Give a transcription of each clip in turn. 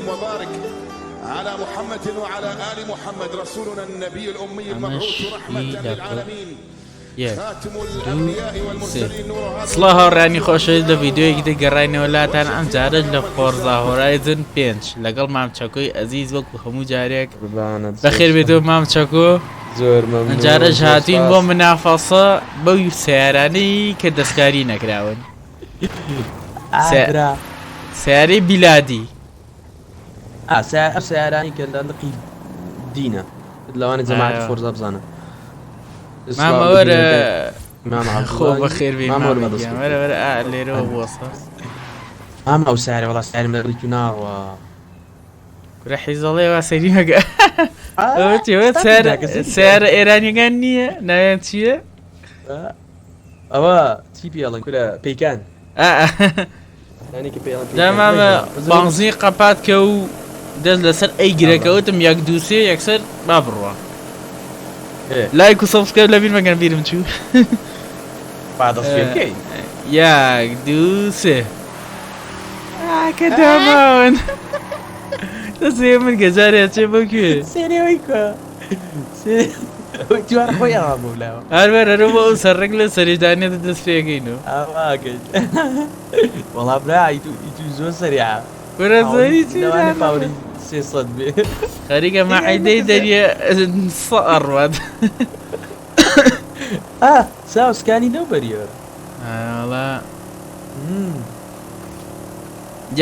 وبارك على محمد وعلى آل محمد رسولنا النبي الأمي ئەمەش المبعوث هی رحمة لە للعالمين یەک خاتم دوو الأنبياء سێ. والمرسلين نور هذا سڵاو هاوڕێیانی خۆشەویست لە ڤیدیۆیەکی تر گەڕاینەوە لاتان ئەم جارەش لە فۆرزا هۆرایزن پێنج لەگەڵ مام چەکۆی ئەزیز وەکو هەموو جارێک قوربانت زۆر بەخێر بێتەوە سوپاس. مام چەکۆ زۆر ئەم مەمنون جارەش زۆر هاتوین بۆ سوپاس. منافەسە بەو سەیارانەی کە دەستکاری نەکراون ئا سە برا سەیارەی بیلادی. ئا سەیارە ئەو سەیارانەی کە لە لقی دینە لەوانە جەماعەتی ئایوە. فۆرزا بزانن. مامە سڵاو لە وەرە بینەرەکان مامە خۆ عەبدوڵڵای بەخێر بێی مامە وەرە مامە با دەست گیان پێ وەرە بکەین. وەرە ئا لێرەوە بوەسە. مامە ئەو سەیارە وەڵا سەیارم لە دڵی تو ناڕوا. کورە حیزەڵێ وا سەیری مەکە. ئا ئەوە چیە وە ستاپی سەیارە داکە سەیری کە. سەیارە ئێرانیەکان نییە ناویان چییە؟ ئەوە چی پێ ئەڵێن کورە پەیکان. ئا یانی کە پێی ئەڵێن جا پەیکان مامە نەیزانم بەس ئەوە بانزین قەپات کە و دەست لەسەر ئەی ئەڵا گرەکەوتم یەک دوو سێ یەکسەر با بڕوا. ئێ لایک و subscribe لەبیر مەکەن بیرم چوو. با دەست پێ بکەین. یەک دوو سێ. ئا کە داماون. دەسێ من گەجارێ ئەچێ بۆ کوێ؟ سێرەوەی کە سێ ئەوەی جوان خۆی ئەوا بۆ لاوە. هەر وەرە هەرە بۆ ئەو سەر ڕێک لە سەرێدانێ دەست پێکەینەوە. ئاواکەی وەڵا برا ئیتو ئیتو زۆر سەریعە. کورە پاوەری زۆری چی لەوانە دانەوە. پاوەری 300 بێ. خەریکە ئێ ئەی مەعیدەی مەکە سێ دەریە سە ئەڕوات. ئا ساو سکانی لەو بەریە. ئاڵا.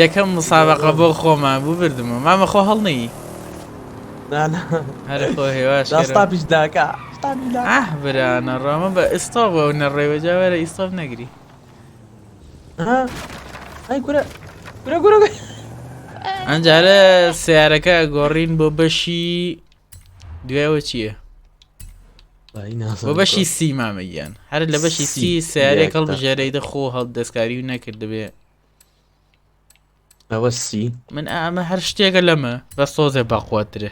یەکەم مسابقە بۆ خۆمان بوو بردمەوە مامە خۆ هەڵنەی. نا نا. هەر خۆ هێواش دا کەرەوە. ستاپیش داکا ستاپیش داکا. ئاه برا نەڕۆمە بە ئیستۆپ ئەو نەڕێوە جا وەرە ئیستۆپ نەگری. ها ئەی کورە کورە کورە کورە. ئەمجارە سیارەکە گۆڕین بۆ بەشی دوایەوە چییە؟ وای بۆ نازانم بەشی کۆ. سی مامە گیان هەر لە بەشی سی سی سیارێک یەکتا. هەڵبژێرەیدە خۆ هەڵ دەستکاری و نەکردبێ. ئەوە سی. من ئەمە هەر شتێکە لەمە بەس تۆزێ بەقوەترێ.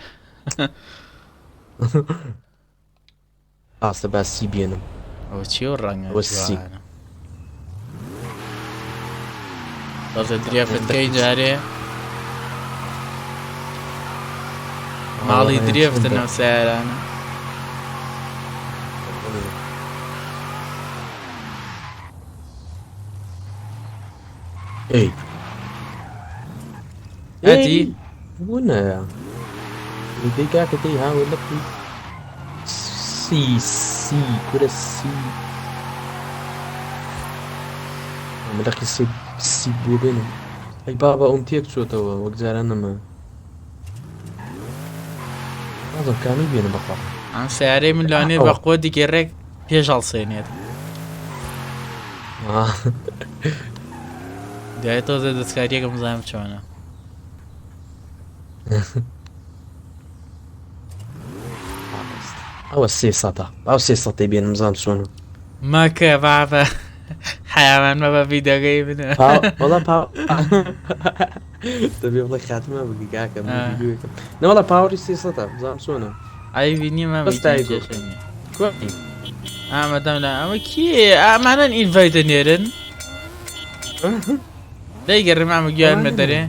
ڕاستە با سی بێنم. ئەوە چیە و ڕەنگە ئەوە سی. جوانە. تۆزێ درێفت کەی جارێ. ماڵی درێفتن ئەو سیارانە. ئەی هەتی بۆ نایە دەی کاکە دەی هاوە لەقی سی سی کورە سی ئەمە لەقی سی سی بۆ بێنم ئەی بابا ئەوم تێک چۆتەوە وەک جاران نەما نازم کامی بێنم بەخوا ئەم سیارەی من لەوانەیە بە قوەتێکی ڕێک پێش هەڵسێنێت. دوای تۆزێ دەستکاریەکەم بزانم چۆنە. ئەوە سێ سەتە ئەو سێ سەتەی بێنم بزانم چۆنە. مەکە بابە حیامان مەبە ڤیدیۆکەی منە. وەڵا پا دەبێ بڵێ خاتمە بگی کاکە من ڤیدیۆیەکەم نەوەڵا پاوەڕی سێ سەتە بزانم چۆنە. عەیبی نییە مامە بەس گیان تایگۆ. کێشە نییە. ئامادەم لە ئەمە کێ ئامانەن invite نێرن دەی گەڕێ مامە گیانمە دەرێ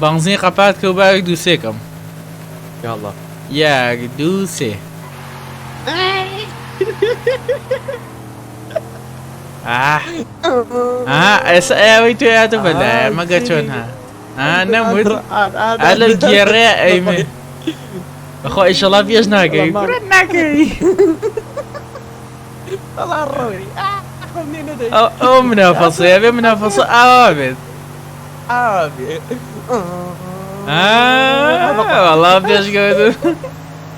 بانزین قەپات کە و باوێک دوو سێکەم یاڵا یەک دوو سێ ئاه ئاه ئێستا ئەوەی تۆ یاتە بەلایە مەگە چۆن ها ها نەموت ئا لە گێڕێ ئەیمێ بەخوا ئیشەڵا پێش ناکەی وەڵا کورە ناکەی وەڵا ڕۆی خۆم لێ نەدەی ئەو ئەو منافەسەیە بێ منافەسە ئاوا بێت ئاوا بێ آه، وەڵا پێش کەوت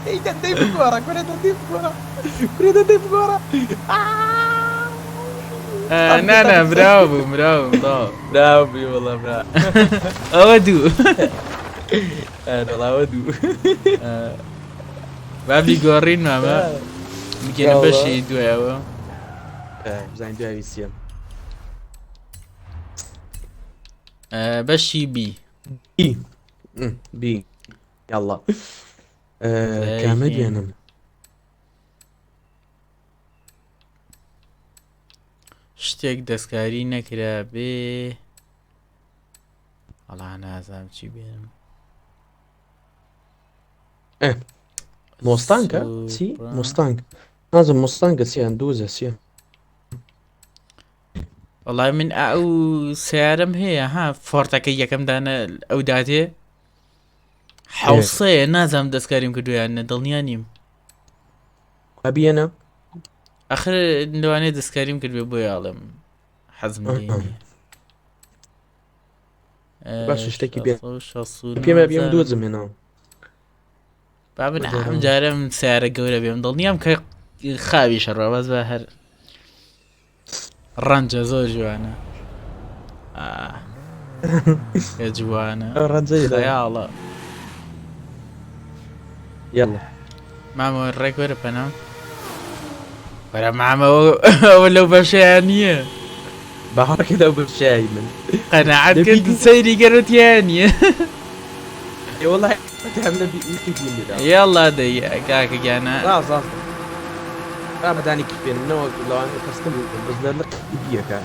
ئەی دەندەی بگۆڕە کورە دەندەی بگۆڕە کورە دەندەی بگۆڕە نا نا براوە بوو براوە بووم تەواو. براوە بووی وەڵا برا ئەوە دوو ئەرەڵا ئەوە دوو با بیگۆڕین مامە بگەنە بەشی دوایەوە بزانین دوای چییە بەشی بی بی بی یاڵا کامە بێنم شتێک دەستکاری نەکرا بێ وەڵا نازانم چی بێنم. مۆستانکە چی مۆستانگ نازم مۆستانگە چیان دووزە چیە وەڵای من ئەو سیارم هەیە ها فۆرتەکە یەکەم دانە ئەو داتێ حوسەیە نازانم دەستکاریم کردویان نە دڵنیا نیم ئەبیەنە ئەخر لەوانەیە دەستکاریم کردبێ بۆ یاڵم حەزم لێ نییە. باشە شتێکی بێ پێمە بیم دۆزم هێنا با من ئەم جارم سیارە گەورە بێم دڵنیام کە خاوی شەڕە بەس بە هەر ڕەنجە زۆر جوانە کە جوانە ڕەنجە خەیاڵە یاڵا مامە ڕێک وەرە پەنا وەرە مامە ئەوە لەو بەشەیان نییە باوەڕکە لەو بەشەی من قەناعەت کرد سەیری گەرە تیا نییە وەڵا یاڵا دەی کاکە گیانە ڕاست ڕاست ڕابدانی کی پێنەوە لەوانەیە کەستم بەس لە لق بیەکە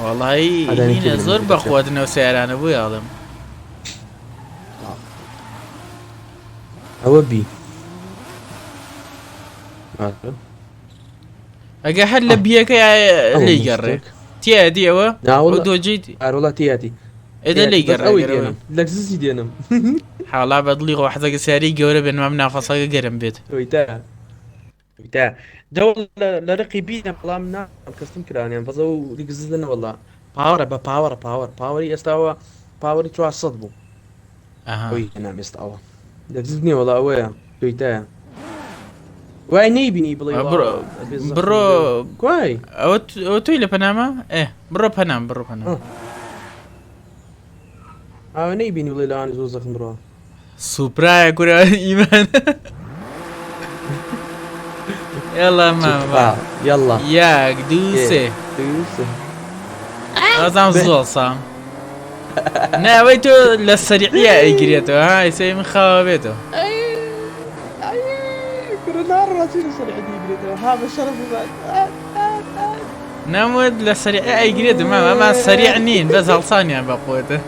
وەڵی هینە زۆر بەخواتنەوە سیارانە بوو یاڵم ئەوە بی ئەگە هەر لە بیەکە لی گەڕێ تیادی ئەوە دۆجی ئارۆڵا تیادی ئێدە لی گەڕ ئەوەی دێنم لەگززی دێنم حاڵا بەدڵی خۆ حەزەکە سیاری گەورە بێن مام نافەسەکە گەرم بێت تا تا دەوڵ لە ڕقی بینە بەڵام نا کەستم کرانیان بەزە و لەگزز نەوەڵا پاوەرە بە پاوەڕە پاوەر پاوەری ئێستاوە پاوەری 400 بوو ئەوەی هێنام ئێستاوە لەگزز نییە وەڵا ئەوەیە تۆیتایە وای نەیبینی بڵێ بڕۆ بڕۆ کوای ئەوە ئەوە تۆی لە پەنامە ئێ بڕۆ پەنام بڕۆ پەنام ئەوە نەیبینی بڵێ لەوانە زۆر زەخم بڕۆ سوپرایە کورە ئیمان يلا ماما يلا یەک دوو سێ ئازام زۆڵ سام ناوەی تۆ لە سەریعە ئەیگرێتەوە ها ئیسەی من خاوە بێتەوە ناموت لە سەریع ئەیگرێت مامە ئەمان سەریع نین بەس هەڵسانیان بە قوتە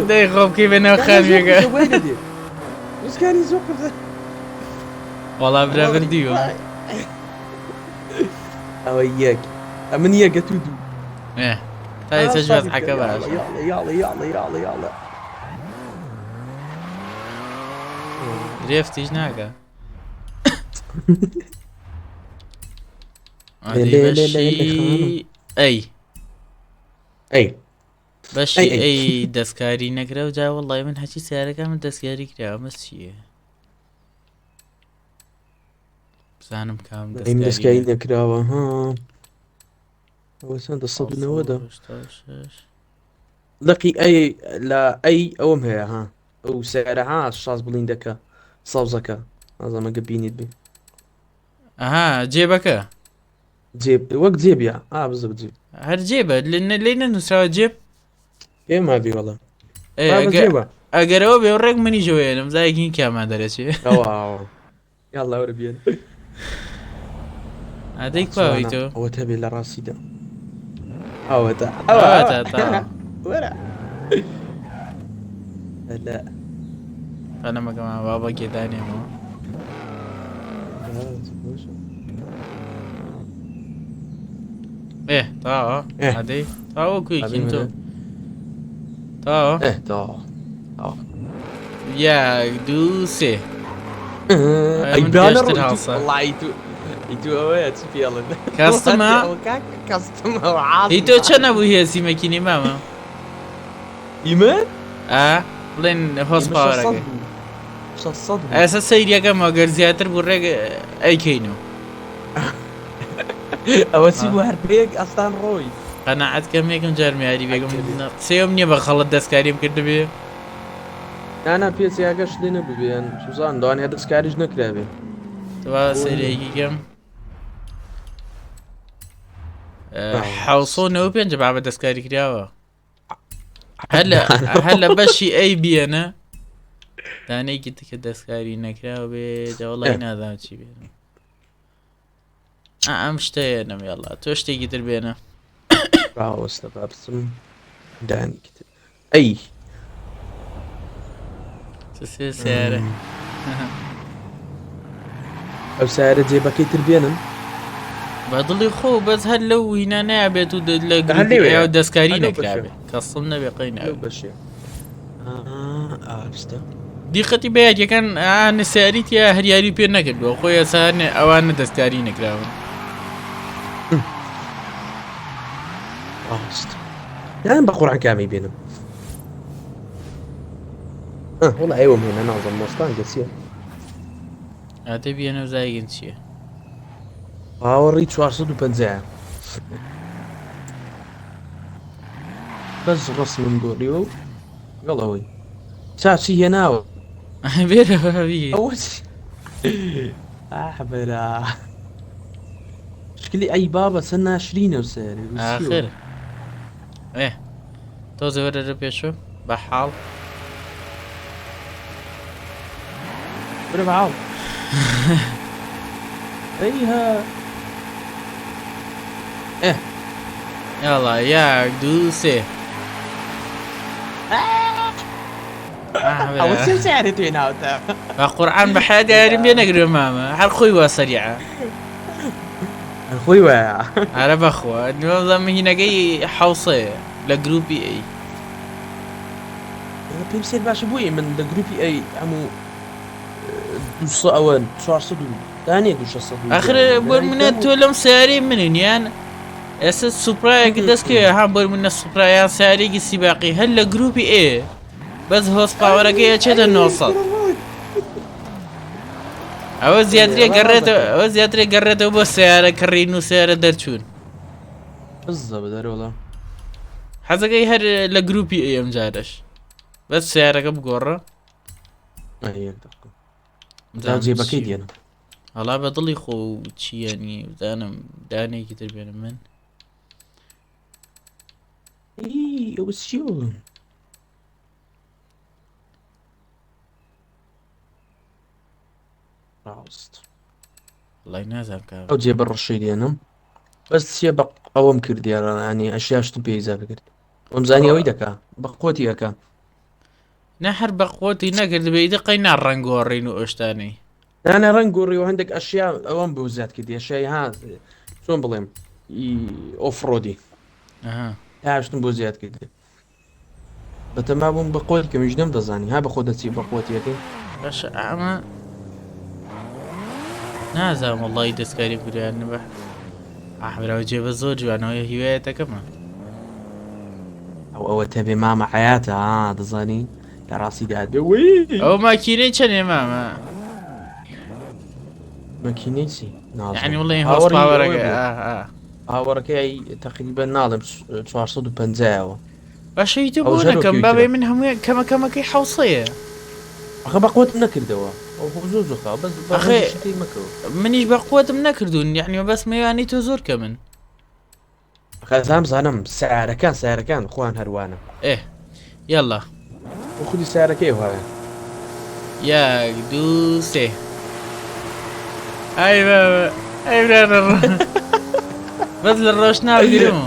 دەی خۆ بکەی بە ناو خانوێکە وەڵا برا من دیوم ئەوە یەک ئەمن یەکە تو دوو تا ئێستا وەزعەکە باشە یاڵە یاڵە یاڵە یاڵە درێفتیش ناکە ئەی ئەی بەشی ئەی دەستکاری نەکرا و جا وەڵی من هەچی سیارەکە من دەستکاری کرا ئەمە چییە بزانم کام دەستکاری نەکراوە ها ئەوە چەندە سەد و نەوەدە لقی ئەی لە ئەی ئەوم هەیە ها ئەو سیارە ها شاز بڵیندەکە سەوزەکە ئازامەگە بینیت بێ ئەها جێبەکە جێب وەک جێبیا ئا بزە جێب هەر جێبە لێ نەنووسراوە جێب پێم وابی وەڵا ئەگەرەوە بێ ڕێک منی ژەوێنم زایگین کامان دەرەچێ یاڵا وەرە بێن ئادەی کواوی تۆ ئەوە تەبێ لە ڕاستیدا ئەوەتە وەرە لە پەنەمەکەمان بابە گێدانێمەوە ئێ تاوە ئادەی تاوە کوێکین تۆ تاوە تاوە یەک دوو سێ ئەی من برا پێشتر هەڵسا. وەڵی تو ئی تو ئەوەیە چی پێڵن کەستمە کەستمە هی تۆ چەند نەبوو هێزی مەکینی مامە ئیمە ئا بڵێن هۆس پاوەرەکەی 600 بوو. ئێستا سەیریەکەم ئەگەر زیاتر بوو ڕێک ئەیکەینەوە ئەوە چی بوو هەر پێک ئەستان ڕۆی قەناعەت کەم یەکەم جار میاری بێگم قسەیەم نییە بە خەڵت دەستکاریم کردبێ نانا پێچیاگەش لێ نەبوو یان سوزان لەوانەیە دەستکاریش نەکرابێ توا سەیرێکی کەم حوسۆ نەوە پێنج بابە دەستکاری کراوە هەر لە هەر لە بەشی ئەی بیەنە دانەیەکی تکە دەستکاری نەکراوە بێ جاوەڵی نازانم چی بێنم ئەم شتەیەنم یاڵا تۆ شتێکی تر بێنە باوەستە با بچم دانێکی تر. ئەی سێ سیارە. ئەو سیارە جێبەکەی تر بێنم. بە دڵی خۆ بەس هەر لەو هینا نابێت و لە گروپی دەستکاری نەکرابێت کەسم نەبێ قەی بەشێ ئاستە. دیقەتی بە یاریەکان نسیاری تیا هەر یاری پێ نەکردووە خۆی ئێستا ئەوانە دەستکاری نەکراون. ڕاست یان بە قورعان کامی بێنم وڵا ئێوەم هێنا نازم مۆستان گەچیە ئادە بێنە زایگن چییە؟ پاوەڕی 450 بەس ڕسمم گۆڕیوە و لەگەڵ ئەوەی چاچی هێناوە بێرە ئەوە ئاحبرا شکلی ئەی بابە چەند ناشرینە و سەیرە ئاخر ئێ تۆزێ وەرەرە پێشۆ بە حاڵ برە بە حاڵ ئەیها ئێ یاڵا یاک دوو سێ ئەوە چ سیارێ توێ ناوتە بە قورعان بە حیات یاریم لێ نەگرێ مامە هەر خۆی وا سەریعە هەر خۆی وایە ئارە بەخوا نوازم هینەکەی حوسەیە لە گروپی ئەی پێم سێر باشە بۆیە من لە گروپی ئەی هەموو دوو ئەوە 400 و دانێ دوو شەش سەد و ئەخر بۆ منە تۆ لەم سیارەی منن یان ئێستا سوپرایەک دەستکەوێ ها بۆ منە سوپرایان سیارێکی سیباقی هەر لە گروپی ئێ بەس هۆس پاوەرەکەی ئەچێتە 900 ئەوە زیاترێ گەڕێتەوە ئەوە زیاترێ گەڕێتەوە بۆ سیارە کڕین و سیارە دەرچوون بزە دەرۆڵە حەزەکەی هەر لە گروپی ئێ ئەم جارەش بەس سیارەکە بگۆڕە جێبەکەی دێنم وەڵا بە دڵی خۆ چییە نی بزانم دانێکی تر بێنم من ئەوە چی ڕاست وڵی نازانم کە ئەو جێ بە ڕەشەی دێنم بەس چیە بە ئەوەم کردیارانی ئەشیاشتم پێ ئیزافە کرد وەمزانی ئەوەی دەکا بە قوتی ئەەکە نا هەر بە قوتی نەکرد بێ ئیدی قەی نا ڕەنگ گۆڕین و ئەو شتانەی. نا نا ڕەنگ گۆڕی و هەندێک ئەشیا ئەوەم بۆ زیاد کردی ئەشیای ها چۆن بڵێم ئی off-road ی ئەها. تاشتم بۆ زیاد کردی بەتەما بووم بە قوتی کەمیش نەمدەزانی ها بە خۆ دەچی بە قوتیەکەی. باشە ئەمە نازانم وەڵی دەستکاری بکریان بە ئاحبراوە جێ بە زۆر جوانەوە هیوایەتەکەمە. ئەو ئەوە تەبێ مامە حەیاتە ها دەزانی لە ڕاستیدا بێ وی ئەو ماکینەی چەنێ مامە مەکینەی چی یعنی وڵێ هۆس پاوەرەکە پاوەڕەکەی تقریبا ناڵێم 450ەوە باشە هی تۆ بۆ نەکەم بابێ من هەموویان کەمە کەمەکەی حوسەیە ئەخە بە قوتم نەکردەوە ئەو خۆ زۆر زۆر خاو بەس ئەخێ منیش بە قوتم نەکردوون یعنی بەس میوانی تۆ زۆر کەمن خەزام زانم سیارەکان سیارەکان خۆیان هەروانە ئێ یاڵا خودی سیارەکەی وایە یەک دوو سێ ئای بابە ئەی برادەر بەس لە ڕۆشنا بگرم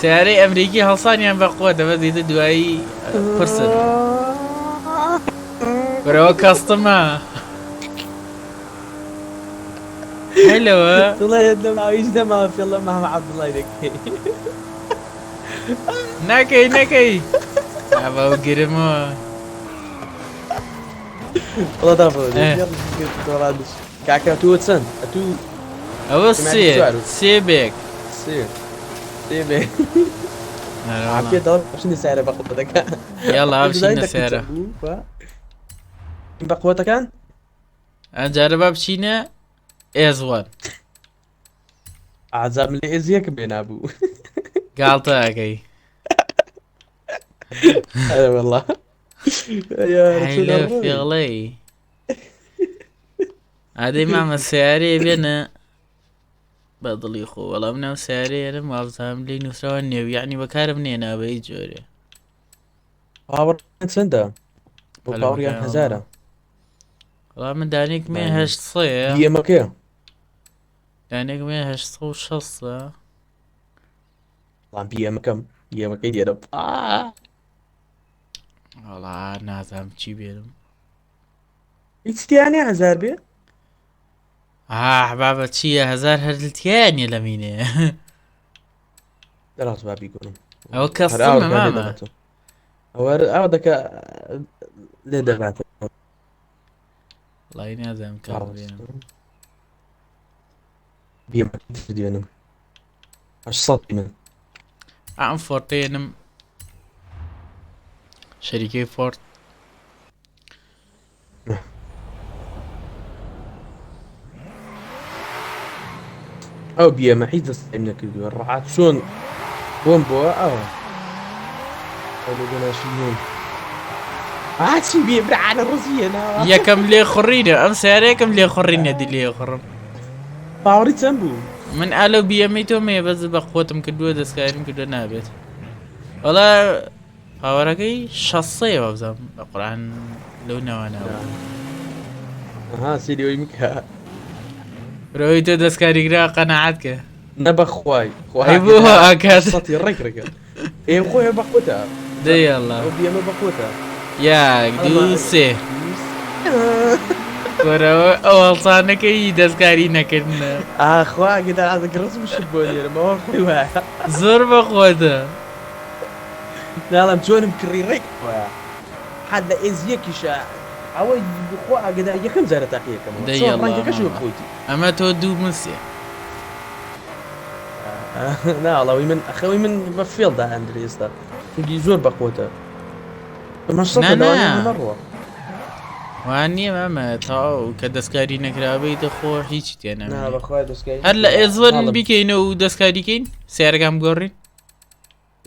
سیارەی ئەمریکی هەڵسانیان بە قوتە بەس دیتە دوایی قورسن بەرەوە کەستمە هەلەوە دەما فێڵە مامە عەبدوڵای دەکەی نەکەی نەکەی ئەوە گرمەوە کاکە تۆ چەند ئەتوو ئەوە سێ سێ بێک سێ سێ بێ دەڵ سارە بە قوتەکە یاڵا بچینە سێرە بە قوتەکان ئەجارە با بچینە ئێزوان ئازام لە ئێز یەکم بێ نابوو گاڵتە ئەکەی ئەرێ والله هەی لە فێڵەی ئادەی مامە سیارەیە بێنە بە دڵی خۆ وەڵام ناو سیارەیەرم وابزانم لێی نووسراوە نێو یعنی بەکارم نێنا بە هیچ جۆرێ پاوەڕ چەندە بۆ پاوەڕیان هەزارە وەڵا من دانێکمێ هەشت سەیە ئێمەکەیە دانێکمێ هەشت سەد و شەستە. بەڵام بیەمەکەم بیەمەکەی دێرم. وەڵا نازانم چی بێنم. هیچ تیا نیە هەزار بێ؟ ئاه بابە چییە هەزار هەر تیا نیە لە مینێ. دەڕاست با بیگۆڕم. ئەوە کەستمە مامە. ئەوە ئەوە دەکە لێ دەبات. وەڵی نازانم کام بێنم. بیەمەکەی دێنم. 800 من. ئەم فۆرتێنم شەریکەی فۆرت. ئەو بیەمە هیچ دەستیم نەکردووە ڕەحات چۆن بۆم بۆ ئەوە ئەو لۆگۆ ناشرینەی ئاچی بێ برانە ڕزیە ناوە یەکەم لێ خوڕینە ئەم سیارەیەکم لێ خوڕینە دی لێ خوڕم باوەڕی چەند بوو من ئالە بیەمەی تۆ مێ بەس بە قوتم کردووە دەستکاریم کردووە نابێت وەڵا پاوەرەکەی شەسەیە وابزانم بە قورئان لەو ناوانە ها سەیری ئەوی بکە برۆی تۆ دەستکاریگرا قەناعەت کە نە بەخوای ئەی بۆ ئاکات سەتی ڕێک ڕێکە ئێ خۆی بەخۆتە دەی یاڵا ئەو بیەمە بەخۆتە یاک دوو سێ وەرەوە ئەو هەڵسانەکەی دەستکاری نەکردنە ئاخوا گەدا گڕز بشت بۆ لێرمەوە خۆی وایە زۆر بەخۆتە ناڵم چۆنم کڕی ڕێک وایە حەد لە ئێز یەکیشە ئەوە خۆ ئاگدار یەکەم جارە تاقیەکەمەوە دەی چۆن یەڵا ڕەنگەکەش وەک مامە خۆیتی ئەمە تۆ دوو من سێ. ناڵەوەی من ئەخەوەی من بە فێڵ دائەندرێ ئێستا چونکی زۆر بەقوەتە ئەمە نا سەتە نا لەوانەیە هەر نەڕوا. وا نییە مامە تەواو کە دەستکاری نەکرابێ دەخۆ هیچی تێ نا نامێنێ بەخوای دەستکاری هەر لە نەکرا ئێزوەن ناڵم بیکەینەوە و دەستکاری کەین سیارەکان بگۆڕین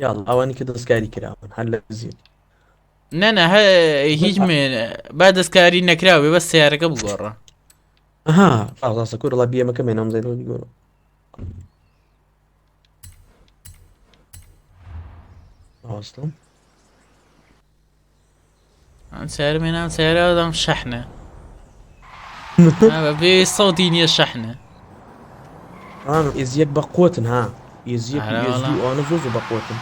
یاڵا ئەوانی کە دەستکاری کراون هەر لە زیێت نا نا هیچ با دەستکاری نەکراوێ بەس سیارەکە بگۆڕە. ها ڕاستە کورە بیەمەکە مێنام زەیدەوە بیگۆڕە. ڕاستە ئەم سیارە مێنام سیارە دەم شەحنە بەبێ سەوتی نییە شەحنە. ئێزیەک بە قوتن ها ئێزیەک و ئەرێ ئێز وەڵا دوو ئەوانە زۆر زۆر بە قوتن.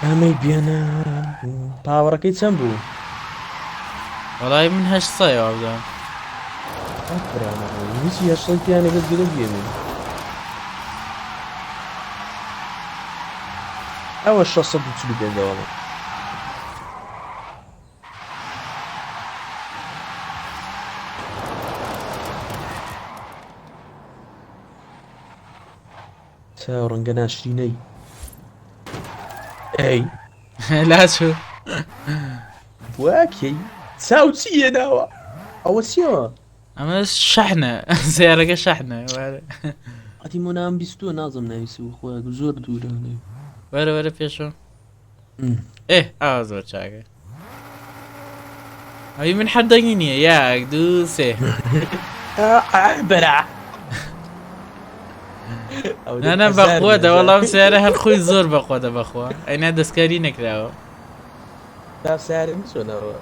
ئەمەی بێنە پاوەڕەکەی چەند بوو؟ وەڵای من هەشت سەیە وابزانم. هیچی هەشت سەد تیانە بەس گرە بێنێ. ئەوە 645 وەڵا. چاو ڕەنگە ناشرینەی. ئەی لاچوو واکەی چاو چییە ناوە ئەوە چیەوە؟ ئەمە شەحنە سیارەکە شەحنە ئەتی مۆنام بیستووە نازم ناویسی و خۆی زۆر دوورە. وەرە وەرە پێشەوە ئێ ئاوا زۆر چاکە ئەوی من حەر دەنگی نییە یاک دوو سێ بەرا نانا بەخوا دەوەڵام سیارە هەر خۆی زۆر بەخوا دە بەخوا ئەینا دەستکاری نەکراوە. تا سیارە چۆنەوە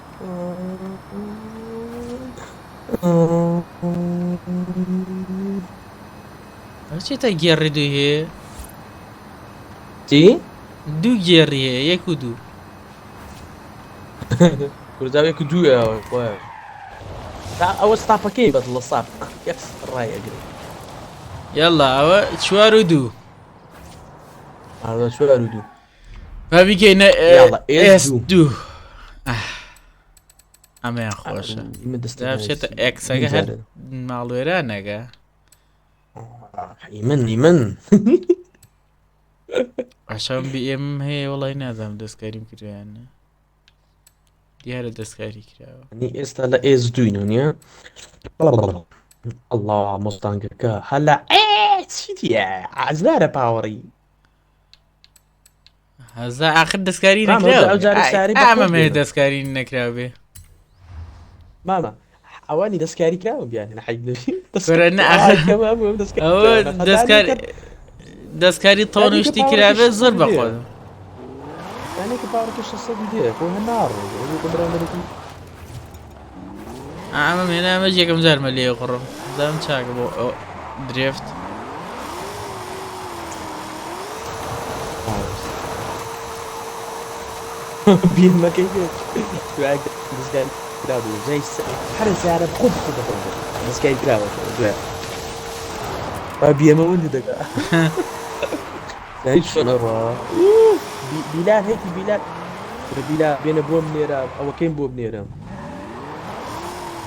ئەو چێتە گێڕی دوو هەیە؟ چی؟ دوو گێڕی هەیە یەک و دوو. کورداو یەک و دوو خۆیان تا ئەوە ستاپەکەی بەس لە ساپ یەک ڕای ئەگرێ. یاڵا ئەوە چوار و دوو. ئەوە چوار و دوو. با بیکەینە یاڵا ئێس ئێس دوو. دوو. ئەمەیان خۆشە. ئیمە دەستە دا بچێتە ئێکسەکە هەر ماڵوێرانەکە. ئیمن ئیمن عشان بی ئێم هەیە وەڵای نازانم دەستکاریم کردووە یان نا. دیارە دەستکاری کراوە. نی ئێستا لە ئێس دووینەوە نییە؟ ئەڵڵا مۆستانگەکە هەلا ئێ چی دیە عەزارە پاوەڕی. هەزا ئاخر دەستکاری مامە نەکراوە. ئەو جارە سارەی بە ئەمە خۆت مەیە بێنە. دەستکاری نەکراو بێ. مامە ئەوانی دەستکاری کراوە بیان حەیب نەبی. کورە نە ئاخر ئەوە دەستکاری دەستکاری تۆن و شتی کرابێ زۆر بەخۆ. دانێکە پاوەڕەکە 600 دێ خۆ هەر ناڕۆ ئەوە بەرامبەرێکی ئەمە مێنا ئەمەش یەکەم جارمە لێ قڕم زانم چاکە بۆ ئەو درێفت. بیرمەکەی دوای دەستگای کرابوو جای هەر سیارە خۆ خۆ بەخۆ دەستگای کراوەتەوە دوای با بیەمە وند دەکا. زانی چۆن ئەڕوا بیلال هەیتی بیلال بیلا بێنە بۆم نێرە ئەوەکەیم بۆ بنێرە.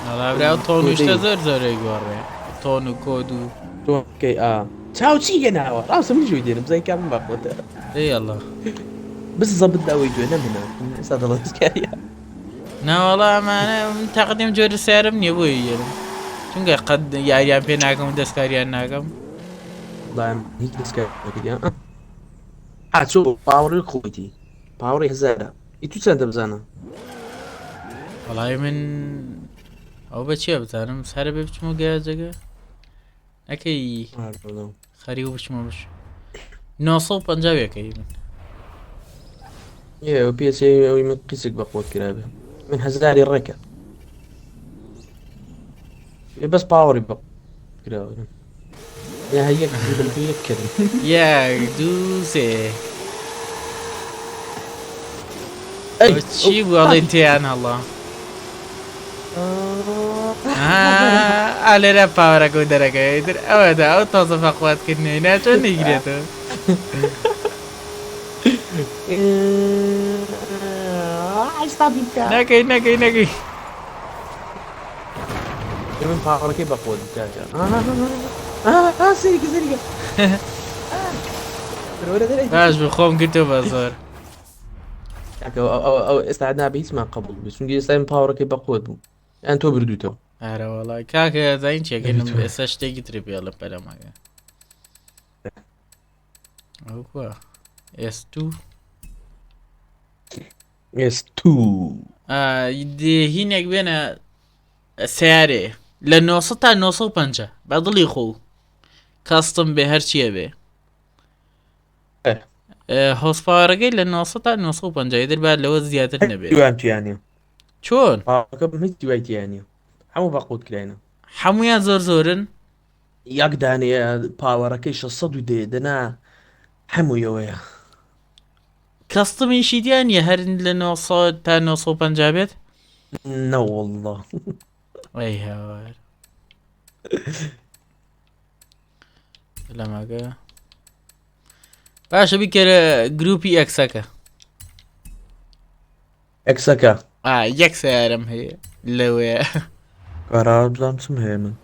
وەڵا برا تۆن و شتە زۆر زۆرەی گۆڕێ تۆن و کۆد و تۆکەی ئا چاو چی هێناوە ڕاستە من جوی دێنم زای کام بەخۆتە. ئەی ئەڵا بزەبت ئەوەی دوێ نەمنا ئێستا دەڵێم دەستکاریە. ناوەڵا ئەمانە من تاقەتیم جۆرە سیارم نییە بۆیە یێرم چونکە قەت یاریان پێ ناکەم و دەستکاریان ناکەم. وەڵا هیچ دەستکاری نەکردیان. ئا چۆ پاوەڕی خۆیتی پاوەڕی هەزارە ئی تو چەندە بزانە. وەڵای من ئەو بە چیە بزانم سارە بێ بچمە گەراجەکە نەکەی خەری و بچمە بش 950 یەکەی من. ئێ پێچێ ئەوی من قیسک بە قوت کرابێ من هەزاری ڕێکە ئێ بەس پاوەڕی بە کراوە یا هەر یەک دوو دوو یەک کردم. یەک دوو سێ. ئەی ئەوە چی بوو ئەڵێ تێیان هەڵا ئا لێرە پاوەرەکە و دەرەکە ئیتر ئەوەدا ئەو تازە فەقواتکردنەی ناچۆن نەیگرێتەوە. نەکەی نەکەی نەکەی. من پاوەڕەکەی بە قوت کاکە. سەیرکە سەیرکە. باش بوو خۆم گرتەوە بە زۆر. کاکە ئەو ئێستا نابێ هیچمان قبوڵ بێ چونکە ئێستا من پاوەڕەکەی بە قوت بوو یان تۆ بردووتەوە. ئارە وەڵا کاکە زین چێکردم ئێستا شتێکی تری پێڵم پەلەمەکە. ئەو کووە ئێس2 ئێس2 هینێک بێنە سیارێ لە 900 تا 950 بە دڵی خۆ کاستم بێ هەرچیە بێ هۆسپاوەرەکەی لە 900 تا 950 در با لەوە زیاتر نەبێت. دوام تیانە چۆن پاوەکە هیچ دوای تیانە هەموو بە قوت کراینە. هەمویان زۆر زۆرن. یەک دانەیە پاوەڕەکەی 600 و دێ دەنا هەموویەوەیە. کەستمیشی دیان نیە هەر لە 900 تا 950 بێت؟ نەوەڵڵا. ئەی هاوار لەمەگە باشە بیکەرە گروپی ئەکسەکە. ئەکسەکە ئا یەک سیارم هەیە لەوێ. قەرار بزانم چم هەیە من.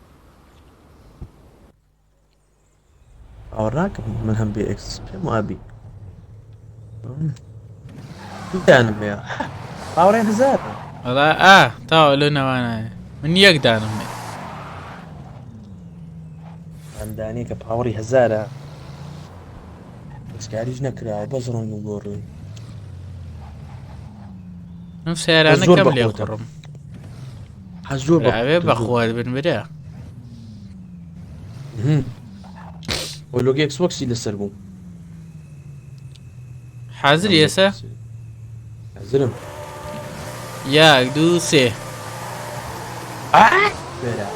باوەڕ ناکەم من هەم بێ ئێکس پێم وابی. دوو دانم هەیە باوەڕیان هەزارە. وەڵا ئا تاوە لەو نەوانایە من یەک دانم هەیە. ئەم دانەیە کە پاوەڕی هەزارە دەستکاریش نەکراوە بەس ڕەنگ و گۆڕین. ئەم سیارانە زۆر کەم لێ بەقوتە. خوڕم. ها زۆر برا، ئەوێ بەقوتە، زۆر. بەخوات بن برا. وە لۆگی ئێکس بۆکسی لەسەر بوو. حازری ئێستا؟ حازرم. یەک دوو سێ. برا.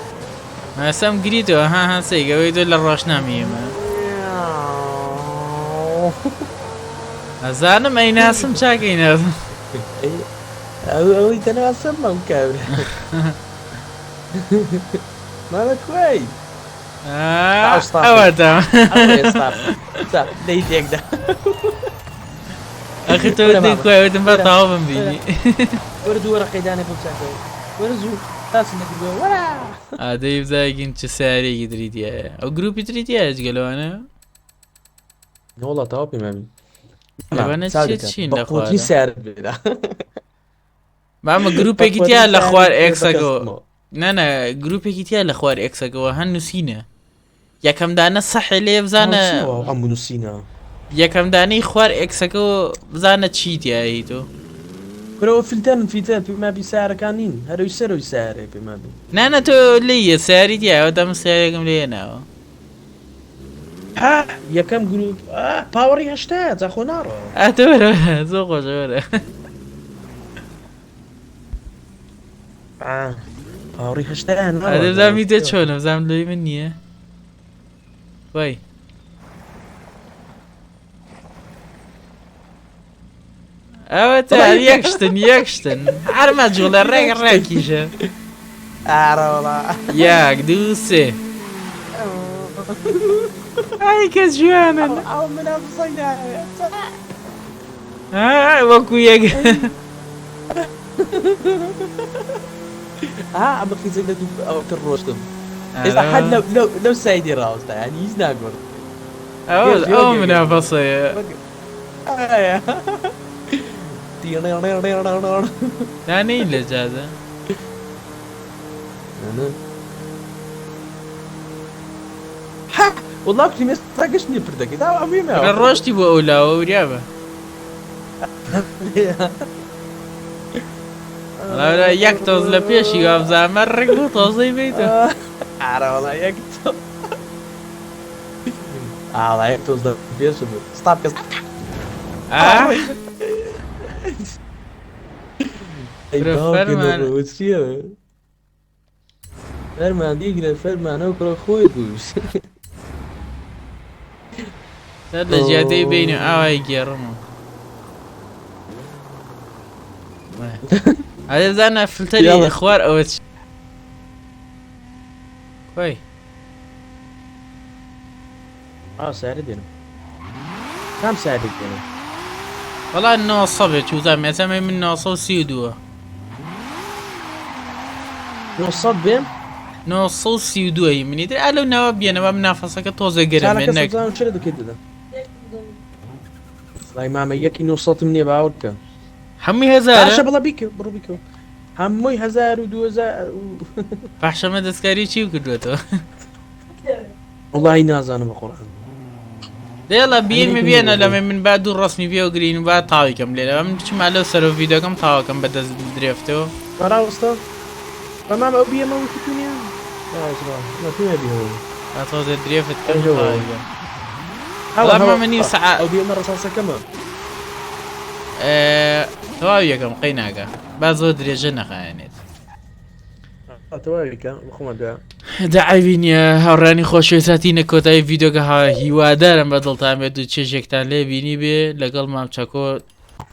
ئێستا گریتەوە ها ها سێ گەوەی تۆ لە ڕۆشنامی ئێمە. ئەزانم ئەی ناسم چاک ئەی ناسم. ئەو ئەوەی تەناسم مەم کابرا. مامە کوای؟ ئەوە دا. لەی تێکدا. ئەخی تۆ وتنی کوای وتم با تەواو بمبینی. وەرە دوو وەرەقەی دانێ بۆ بچاکەوە. وەرە زوو تاچ نەکردووە وەرە. ئادەی بزاگین چ سیارێکی تری تایە. ئەو گروپی تری تایە جگە لەوانە؟ نەوەڵا تەواو پێمابی. لەوانە چی چین بە لە قوتنی خوارە؟ سیارت بێرە. مامە گروپێکی بە تیا قوتنی لە خوار سیارت بێرە ئێکسەکەوە. بەکەستمەوە. نا نا گروپێکی تیا لە خوار ئێکسەکەوە هەن نووسینە. یەکەم دانە سەحێ لێ بزانە. هەموو نووسینە. یەکەم دانەی خوار ئێکسەکەوە بزانە چی تیایی تۆ. کورەوە فلتەرن فیلتەر پێمابی سیارەکان نین هەرەوی سەرەوەی سیارەیە پێمابی. نا نا تۆ لێیە سیاری تیایە دەم سیارێکم لێ ناوە. ها یەکەم گروپ پاوەڕی هەشتا جا خۆ ناڕۆ. ئا تۆ وەرە وەرە زۆر خۆشە وەرە. پاوەڕی هەشتا ئەدە بزانم هی تۆ چۆنە بزانم لۆی من نییە. وای. ئەوە تا یەک شتن یەک شتن هەر مەجوڵە ڕێک ڕێکیشە ئارەوەڵا یەک دوو سێ ئای کە جوانن ئەو منە بزەی ناوێت وەکو یەک ها ئەمە خیزێک لە دوو ئەوتر ڕۆشتم ئێستا هەر لەو side ی ڕاوەستا یانی هیچ ناگۆڕ ئەو منافەسەیە دانەی لە جادە وەڵا کوتی ئێستا گەشت نییە پردەکەی دا ئەموی لە ڕۆشتی بۆ ئەو لاوە وریابە یەک تۆز لە پێشی وابزانمە ڕێک بۆ تۆزەی بیتە ئارەوەڵا یەک تۆز ئاڵا یەک تۆز لە پێشم ستاپ کەس فەرمان بیگرە فەرمانە و کوڕە خۆی کوش سەر لە جیاتەی بین و ئاوای گێڕم و ئەێ بزانە فلتەری خوار ئەوە چ کۆی ئا سارە دێنم کام سارە دێنم وەڵا 900 بێ چوزانم ئێستا من 932 900 بێم 932 ی منی تر ئا لەو ناوە بێنەوە منافەسەکە تۆزێ گەرم بێ نەک چالاکە چرا دەکەیت دەدەم وڵای مامە یەکی 900 نییە باوەڕ بکە هەمووی هەزارە باشە بەڵا بیکە بڕۆ بیکە هەمووی هەزار و دوو هەزار و باشەمە دەستکاری چی کردوێتەوە وڵی نازانم بە قورئان. دێڵە بیرمە ئەمریکم بێنە نییە. لەمە من با دوو ڕسمی پێوە گرین و با تاوی کەم لێرە من بچمە لەو سەرۆ ڤیدۆکەم تاوەکەم بە دەست درێفتەوە. ڕاوەستە بە مام ئەو بیەمە وتی تو نییە ڕاوەستە ڕاوەستە تو نییە بیەمە. با تۆزێ درێفت کەم ئەنجۆ. تاوی کەم. هەوە وەڵا هەوە مامە نیو سەعات ئەو بیەمە ڕەساسەکەمە. تەواوی یەکەم قەی ناکە با زۆر درێژە نەخایەنێت. تەواوی کە خۆمان دوای. دەعەوی نییە هاوڕانی خۆشەویست هاتینە کۆتایی ڤیدیۆکە ها هیوادارم بە دڵتان بێت و چێژێکتان لێ بینی بێ لەگەڵ مام چەکۆ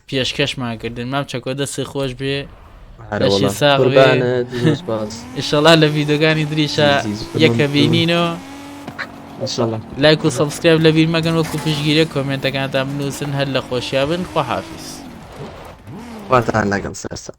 پێشکەشمان کردن مام چەکۆ دەستی خۆش بێ لەشی ساغ بێ قوربانت زۆر سپاس. ئینشەڵا لە ڤیدیۆکانی تریشا زی- زی- یەکە بینینەوە ئینشەڵا. لایک و subscribe لەبیر مەکەن وەکو پشتگیرە comment ەکانتان بنووسن هەر لە خۆشیا بن خواحافیز. خواتان لەگەڵ سەرسام.